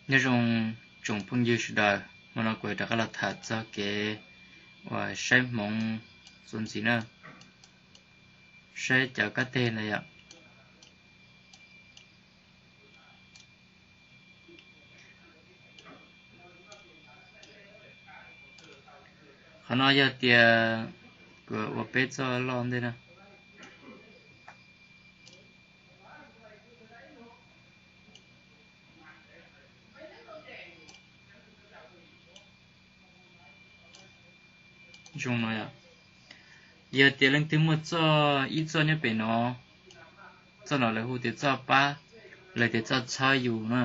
Nyob zoo tsoom phooj ywg sawv daws, hmo no kuv rov qab los tham txog kev uas saib hmoov txuas ntxiv na, saib cov kab teg ntawd yom. Qhov no yog tias kuv ua peb txoj loj ntej na. Zoo no, yog tias leej twg muaj txoj ib txoj nyob pem no, txoj no lawv hu tias txoj pab, lawv tias txoj txhawb yus na.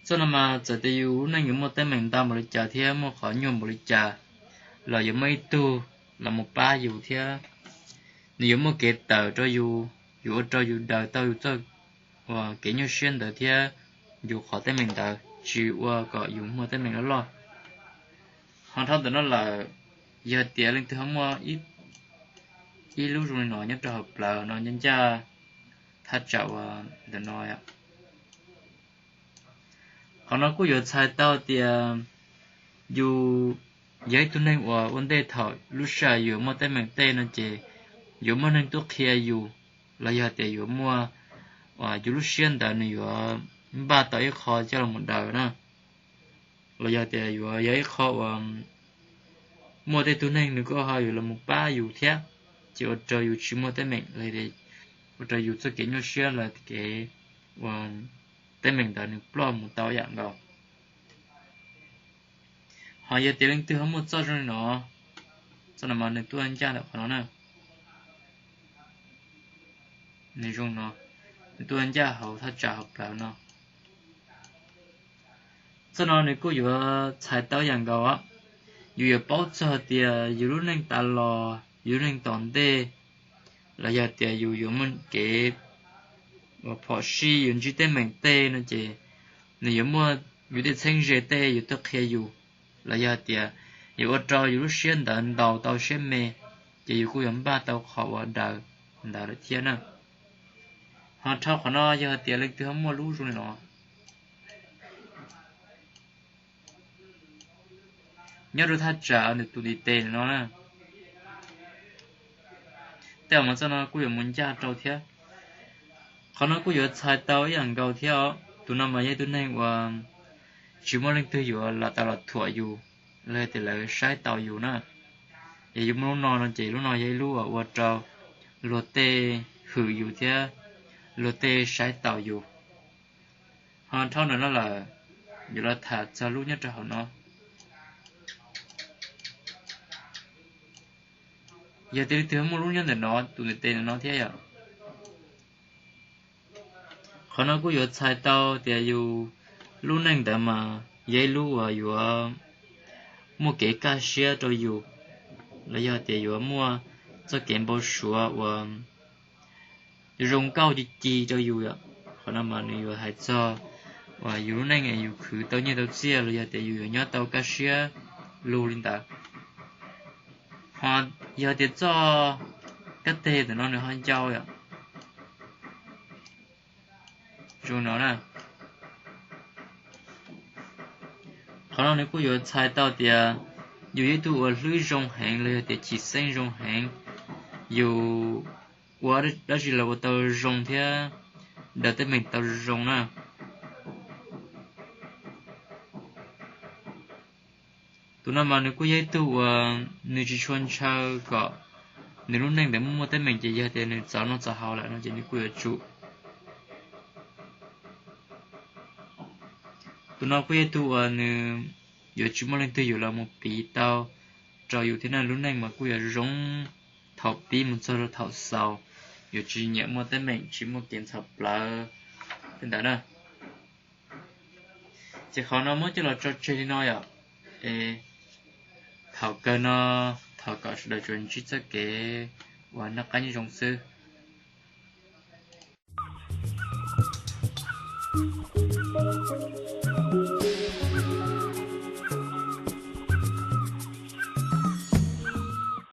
Txoj no mas txawm tias yus lub neej yuav muaj teeb meem ntau npaum li cas thiab muaj qhov nyuaj npaum li cas los yuav muaj ib tug los mus pab yus thiab nws yuav muaj kev tawm rau yus, yuav ua rau yus daws tau yus txoj uas kev nyuaj siab ntawd thiab yus qhov teeb meem ntawd tsis ua kom yus muaj teeb meem loj loj. Ho dhau ntawm no lawm, yog tias leej twg ho muaj ib lub zoo li no nyob rau hauv plawv no ncaj ncaj thaj tsam uas ntawm no, qhov no kuj yuav txhais tau tias yus yog ib tug neeg uas ua ntej thaum lub sij hawm yus muaj teeb meem tej no ces yuav muaj neeg tuaj qhia yus, los yog tias yuav muaj uas yus lub siab ntawd nws yuav npaj tau ib qho coj los daws na, los yog tias yuav yog ib qho uas muaj tej tug neeg nws kuj ho yuav los mus pab yus thiab, ces ua rau yus tsis muaj teeb meem los ua rau yus txoj kev nyuaj siab los kev ua teeb meem ntawd nws ploj mus tau yam nkaus. Ho yog tias leej twg ho muaj txoj zoo li no, txoj no mas nws tuaj ncaj ntawm qhov no na, nws zoo no, nws tuaj ncaj hauv thaj tsam hauv plawv no. Txoj no nws kuj yuav txhais tau yam nkaus, yus yuav paub txog tias yus lub neej tas los, yus lub neej tom ntej, los yog tias yus yuav muaj kev uas phom sij yuav ntsib teeb meem tej no ces nws yuav muaj yus tej txheeb ze tej yuav tuaj qhia yus, los yog tias yuav ua rau yus lub siab ntawd ntaus tau siab me, ces yus kuj yuav npaj tau qhov uas daws ntawd lawm thiab na. Ho dhau qhov no yog tias leej twg ho muaj lub zoo li no nyob rau thaj tsam tus ntiv tes no na, tej zaum mas txoj no kuj yuav mus ncaj rau thiab. Qhov no kuj yuav txhais tau ib yam nkaus thiab os. Tus no mas yog ib tug neeg uas tsis muaj leej twg yuav lam tau los thuam yus, los yog tias lawv saib taus yus na. Yog yus muaj lub no no ces lub no yog ib lub uas ua rau luag tej hwm yus thiab luag tej saib taus yus. Ho dhau ntawm no lawm, yuav los tham txog lub nyob rau hauv no. Yog tias leej twg muaj lub nyob ntawm no, tus ntiv tes ntawm no thiab yom, qhov no kuj yuav txhais tau tias yus lub neej ntawd mas yog ib lub uas yuav muaj kev kaj siab rau yus, los yog tias yuav muaj txoj kev npau suav uas zoo nkauj ci ci rau yus yom. Qhov no mas nws yuav hais txog uas yus lub neej yus khwv tau nyiaj tau txiaj los yog tias yus yuav nyob tau kaj siab lug li ntawd. Ho yog tias txoj kab teg ntawm no nws ho ncau yom, zoo no na. Qhov no nws kuj yuav txhais tau tias yus yog ib tug uas hlwb zoo heev los yog tias chim xeeb zoo heev, yus ua dab tsi los ua tau zoo thiab daws teeb meem tau zoo na. Tus no mas nws kuj yog ib tug uas nws tsis tshua ntshaw kom nws lub neej ntawd muaj muaj teeb meem, ces yog tias nws txaus noj txaus haus lawm no ces nws kuj yuav tsum. Tus no kuj yog ib tug uas nws yuav tsis muaj leej twg yuav los mus piv tau rau yus thiab na. Lub neej mas kuj yuav zoo thaum pib mus txog rau thaum xaus, yuav tsis nyiam muaj teeb meem tsis muaj kev ntxhov plawv li ntawd na. Ces qhov no muab coj los tso tseg li no yom. Es thaum kawg no thov kom sawv daws tsuas ntsib txoj kev uas noj qab nyob zoo xwb.